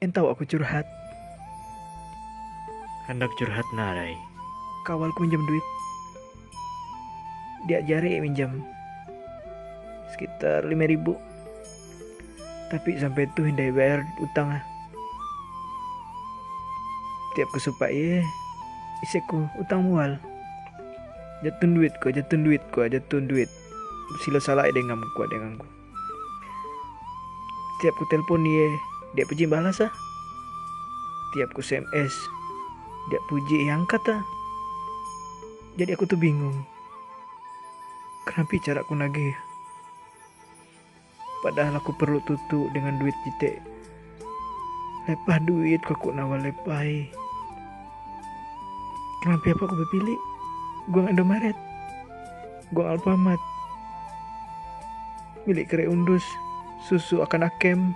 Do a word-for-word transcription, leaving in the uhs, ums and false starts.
Entau aku curhat. Handak curhat narai. Kawalku minjem duit. Dia jari minjem sekitar lima ribu. Tapi sampai tu hindai bayar utang ah. Tiap ku supa ie, iseku utang mual. Jatun duit ko, jatun duit ko, jatun duit. Sila salah dengam ko, dengam ko. Tiap ku telpon ie, dia puji balas ah. Tiap ku S M S, dia puji angkat ah. Jadi aku tu bingung. Kenapa cara ku nagih? Padahal aku perlu tutu dengan duit jite. Lepah duit aku nawa lepai. Kenapa apa aku bepilih? Guang Indomaret. Guang Alfamart. Milik kere undus. Susu akan akem.